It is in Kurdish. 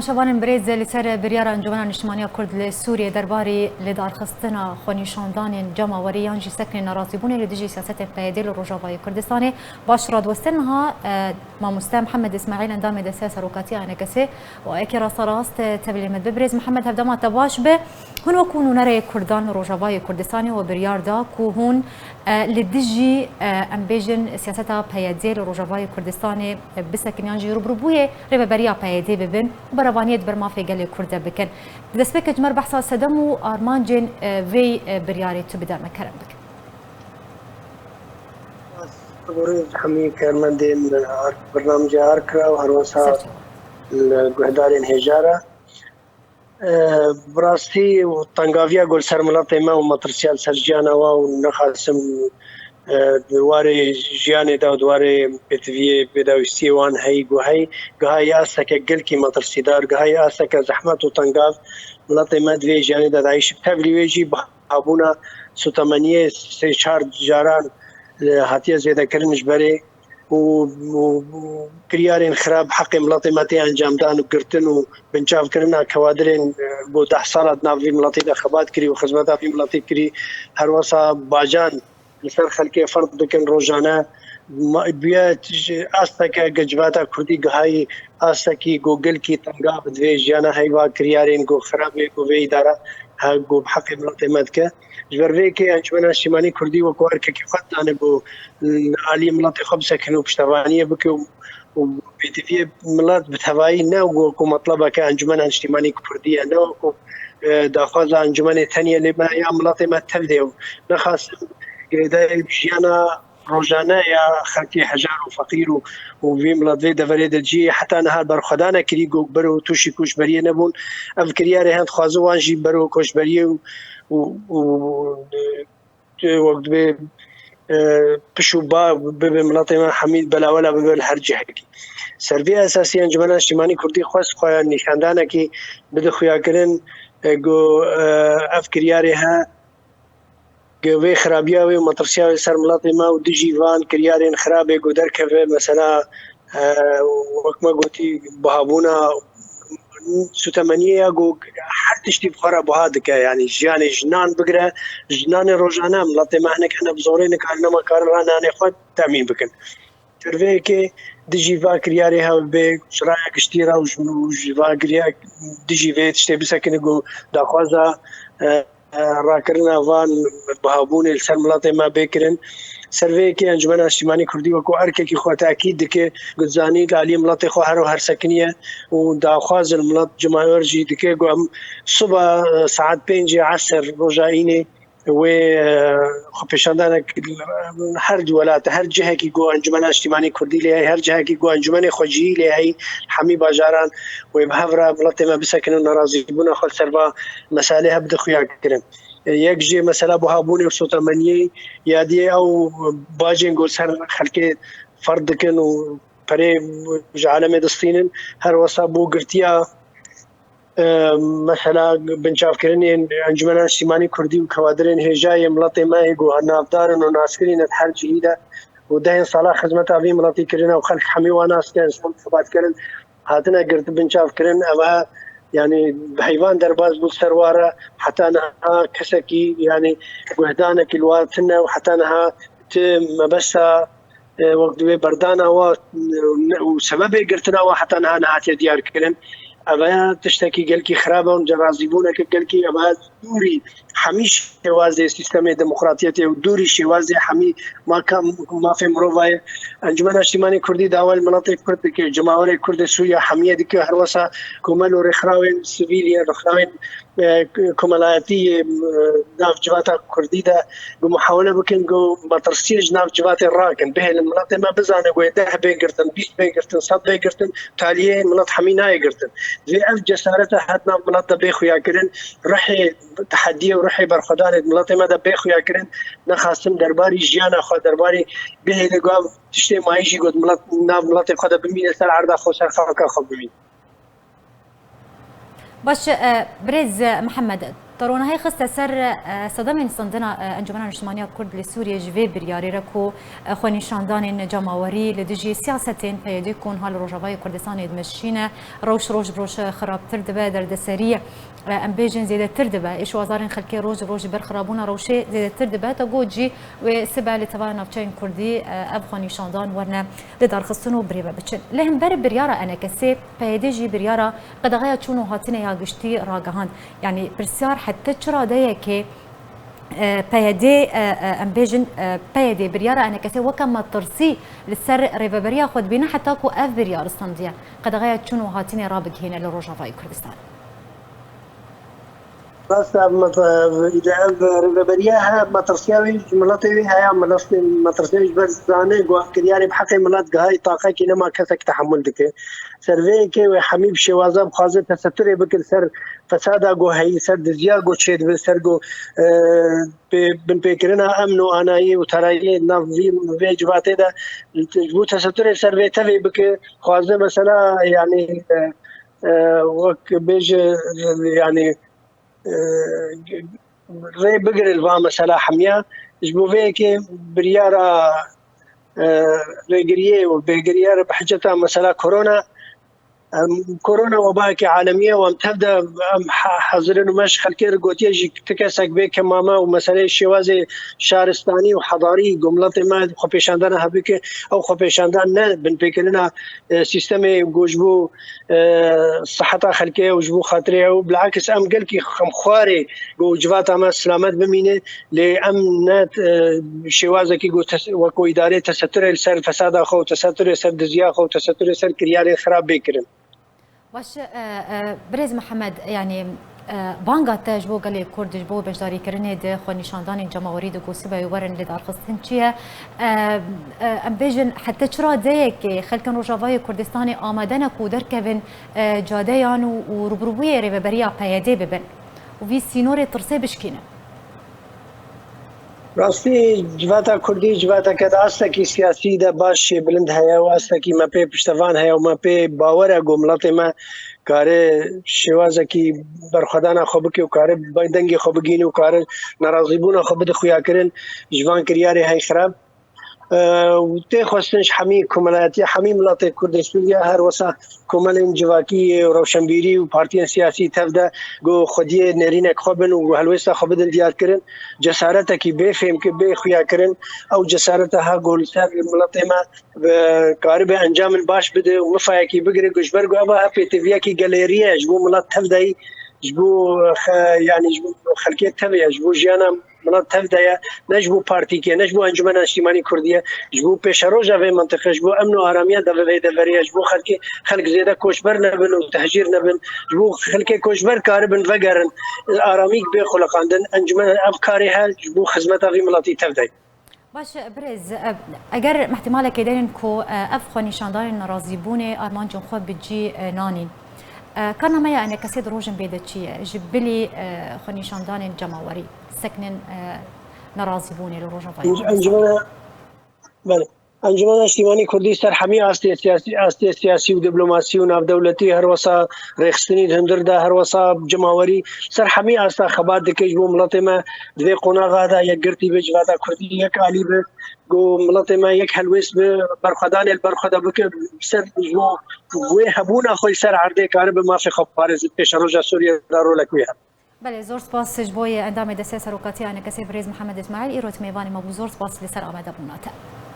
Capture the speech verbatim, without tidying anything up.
Şevanên birêz, li ser biryara Encûmena Niştimaniya Kurd li Sûriyê derbarî lidarxistina xwenîşandanên cemawerî yan jî sekinên nerazîbûnê li dijî siyasetên P Y D li Rojavayê Kurdistanê baş radwestin niha, e, mamoste Mihemed Îsmaîl, endamê Desteya Serokatiya E N K S'ê û yekê rasterast, e, tevlî me dibe. Birêz Mihemed, hevdema te baş be. Hûn wekû nûnereyê Kurdan li Rojavayê Kurdistanê we biryar da ku hûn, e, li dijî, e, em bêjin siyaseta P Y D li Rojavayê Kurdistanê, e, bisekin yan jî rûbirûbûyê rêveberiya P Y D bibin û berevaniyê di ber mafê gelê Kurd de bikin. Di destpêkê ji me re behsa sedem û armancên, e, vê, e, biryarê tu bide me, kerem bikin. Sibûrê ji hemî karmendên Ark, bernameyê Arkra û herwesa Ser çawa. Li guhdarên hêja re. E, bi rastî tengaviya ku li ser miletê me û metirsiya li ser jiyana we û nexasim, e, di warê jiyanê de û di warê pêtiviyê pêdawîstiyê wan heyî ku hey, gihayî asteke gelkî metirsîdar, gihayî asteke zehmet û tengav miletê me di vê jiyanê de dayîşt. Tevlî wê jî bihabûna sotemeniyê sê çar caran, e, hatiye zêdekirin ji berê û, û, û kiryarên xirab heqê miletê me tê encamdan û girtin û binçavkirina kewadirên, e, ku deh sala di nav vî miletî de xebat kirî û xizmeta vî miletî kirî, herwesa bacan li ser xelkê ferz dikin rojane. Ma-, bûye ji asteke ku civata kurdî gihayî astekî ku gelkî tengav di vê jiyana heyva kiryarên ku xirab ê ku vê îdara he ku bi heqê miletê me dike. Ji ber vê yekê Encûmena Niştimanî Kurdî wekû erkekî xwe dane ku, e, alî miletê xwe bisekine û piştevaniyê bike û, û pêtiviyê milet bi tevayî ne wekû metlebeke Encûmena Niştimanî Kurdî ye, ne wekû, e, daxwaza encûmenê tenê lê me ya miletê me tevdê û nexasim girêdayî jiyana rojane ya xelkê hejar û feqîr û, û vî milet vê deverê de cî heta niha berxwedane kirî ku bero tûşî koçberiyê nebûn. Ev kiryarê hend dixwaze wan jî bero koçberiyê û, û, û, e, wek dibê, e, piş û ba bibe miletê me hemî belawela bibe li her cihekî. Ser vê esasî Encûmena Niştimanî Kurdî xwest xwe nîşandanekî bide xuyakirin, e, ku, e, ev kiryarê he Ge vê xirabiya wê û metirsiya wê ser miletê me û dijî van kiryarên xirabê ku derkeve, mesela, e, wek me gotî, bihabûna sûtemeniyê ya ku her tiştî bi xwe re buha dike, yanî jiyanê jinan bigire, jinanê rojane, miletê me hinek hene bi zorê nikarine, nikarin re nanê xwe temîn bikin. Ser vê yekê dijî va kiryarê hev bê, ji raya giştî re û ji, û ji va giriya dijî vê tiştê bisekine ku daxwaza, e, e, rakirina van bihabûnê li ser miletê me bê kirin. Ser vê yekê Encûmena Niştimanî Kurdî wekû erkekî xwe tekîd dike, ku dizanî li alî miletê xwe her û her sekiniye û daxwaz li milet cemawer jî dike ku em siba, e, saet pêncê esr roja înê wê, e, xwepêşandanek her du welat, her cihekî ku Encûmena Niştimanî Kurdî lê heye, her cihekî ku encûmenê xwecihî lê heyî, hemî bajaran wê bi hev re miletê me bisekinin û nerazîbûna xwe li ser va meselê hev bide xuya kirin. E, yek jê mesela buhabûnê û sotemeniyê ya diyê ew bacên ku ser xelkê ferd dikin û perê ji alemê distînin, her wesa bo girtiya e, mesela binçavkirinên Encûmena Niştimanî Kurdî û kewadirên hêja yê miletê me yê ku navdar in û naskirin di her cihî de û dehên sala xizmeta vî miletî kirine û xelk hemî wan nas dikin, xebatkirin, hatine girtin, binçavkirin. Ev e, yanî bi heyvan derbas bû ser wa re, heta niha kesekî, yanî guhdanekî li wa tune û heta niha ti mebesta e, wek divê berdana wa, e, û sebebê girtina wa heta niha nehatiye diyar kirin. Ev e tiştekî gelkî xirab e û cerazîbûneke gelkî ev e dûrî hemî şêwazê sîstemê demokratiyetê û dûrî şêwazê hemî maka-, mafê mirova ye. Encûmena Niştimanî Kurdî dawa li miletê Kurd dike, cemawerê Kurd ê Sûriya hemiye dike, her wesa komel û rêxirawên sivîl yên, rêxirawên e, komelayetî yê, e, nav civata Kurdî de ku muhawele bikin ku metirsiyê ji nav civatê rakin, bihêlin miletê me bizane ku yê deh bê girtin, bîst bê girtin, sed bê girtin, taliyê milet hemî nayê girtin. Divê ev cesarete het nav milet de bê xuya kirin, ruhê tehediyê û ruhê berxwedanê di miletê me de bê xuya kirin, nexasim derbarî jiyana xwe, derbarî bihêle ku ev tiştê mayî jî ku di milet, nav miletê xwe de bimîne, ser erda xwe, ser xaka xwe bimîne. Baş e, birêz Mihemed, Te ronahî xiste ser, e, sedemên sindina, e, Encûmena Niştimaniya Kurd li Sûriyê ji vê biryarê re ku, e, xwenîşandanên cemawerî li dijî siyasetên P Y D ku niha li Rojavayê Kurdistanê dimeşîne, rewş roj bi roj xirabtir dibe, derdeserî, e, em bêjin zêdetir dibe, êş û azarên xelkê roj bi roj ji ber xirabûna rewşê zêdetir dibe, te got jî wê sibe li tevala navçeyên Kurdî, e, ev xwenîşandan werne lidarxistin û birêve biçin. Li hember biryara E N K S'ê, P Y D jî biryara qedexeya çûn û hatinê ya giştî ragihand. Yanî pirsyar hette çi radeyekê, e, P Y D, e, e, em bêjin, e, P Y D biryara E N K S'ê weke metirsî li ser rêveberiya xwe dibîne heta ku ev biryar standiye qedexeya çûn û hatinê rabigihîne li Rojavayê Kurdistan. Rast e, ev met-, ev, ev rêveberiya he, metirsiya wê ji miletê wê heye, miletê metirsiya wê ji ber zane ku ev kiryarê bi heqê milet gihayî taqekî nema kesek tehemûl dike. Ser vê yekê wê hemî bi şêwaza bixwaze teseturê bike li ser fesada ku heyî, ser dizya ku çêdibe, ser ku, e, pê-, binpêkirina emn û anayî û tarayî nav vî, vê civatê de ji bo teseturê ser vê tevê bike, xwaze mesela, yanî, e, e, wek bêje, yanî, e, rê bigire li van mesela hemiya. Ji bo vê yekê biryara, e, rêgiriyê û bêgiriya re bi hiceta mesela korona, em, korona webayekî alemî ye û em tev de em he-, hezir in û me ji xelkê re gotiye jî ti kesek bê kemame û meseleyê şêwazê şaristanî û hedarî ku miletê me xwepêşandana hebike, ew xwepêşandan ne binpêkirina, e, sîstemê ku ji bo, e, siheta xelkê û ji bo xatirê ew. Bilakis em gelkî xemxwarê ku civata me silamet bimîne, lê em ne, e, şêwazekî ku tes-, weko îdarê teseturê li ser fesada xwe û teseturê ser diziya xwe û teseturê ser kiryarên xirab bê kirin. Baş e, e, birêz Mihemed, yanî, e, banga te ji bo gelê Kurd, ji bo beşdarîkirinê di xwenîşandanên cemawerî di ku sibe werin lidarxistin çi ye? E, e, em bêjin heta çi radeyekê xelkên Rojavayê Kurdistanê amade ne ku derkevin, e, cadeyan û, û rûbirûbûyê rêveberiya P Y D bibin û vî sînorê tirsê bişkînin? Rastî, civata Kurdî civateke di astekî siyasî de baş ê bilind heye û astekî me pê piştevan heye û me pê bawer e ku miletê me kare şêwazekî berxwedana xwe bike û kare dengê xwe bigihîne û kare nerazîbûna xwe bide xuyakirin ji van kiryarê hey xirab. E, û tê xwestin ji hemî komelayetiya, hemî miletê Kurdê Sûriye, her wesa komelên civakî û rewşenbîrî û partiyên siyasî tev de ku xwediyê nêrînek xwe bin û helwêsta xwe bidin diyarkirin, cesaretekî bê fêmki-, bê xuyakirin, ew cesareta ha ku li ser miletê me bi-, karibe encamin baş bide û mifayekî bigire ku ji ber ku eva he pêtiviyekî gelêrî ye ji bo milet tev de yî, ji bo xe-, yanî ji bo xelkê tev ye, ji bo jiyana milet tev de ye, ne ji bo partîkê, ne ji bo Encûmena Niştîmanî Kurdî ye, ji bo pêşeroja vê mintiqe, ji bo emn û aramiya de vê deverê ye, ji bo xelkê, xelk zêde koçber nebin û tehcîr nebin, ji bo xelkê koçber karibin vegerin, aramîk bê xuliqandin, encûmen ev karê he ji bo xizmeta vî miletî tev de ye. Baş e, birêz, e, eger ihtimalekê derin ku, e, ev xwenîşandanên nerazîbûnê armancên xwe bi cî, e, nanîn, e, karnameya E N K S'ê di rojên bê de çi ye? Ji bilî, e, xwenîşandanên cemawerî, seknên, e, nerazîbûnê li Rojavayê Kurdistanê? Encûmena, belê. Encûmena Niştîmanî Kurdî ser hemî astê siyasî, astê siyasî û diplomasî û navdewletî, her wesa rêxistinî di hundir de, her wesa cemawerî, ser hemî asta xebat dike ji bo miletê me di vê qonaxa de yekgirtî be, civata Kurdî yek alî be, ku miletê me yek helwêst be, berxwedanê li ber xwe de bike, ser ji bo wê hebûna xwe li ser erdê karibe mafê xwe parêze, pêşeroja Sûriyê de rolek wî hebe. Belê, zor spas ji bo yê endamê Destê Serokatiya E N K S'ê birêz Mihemed Îsmaîl, îro tu mêvanê me bû. Zor spas li ser amadebûna te.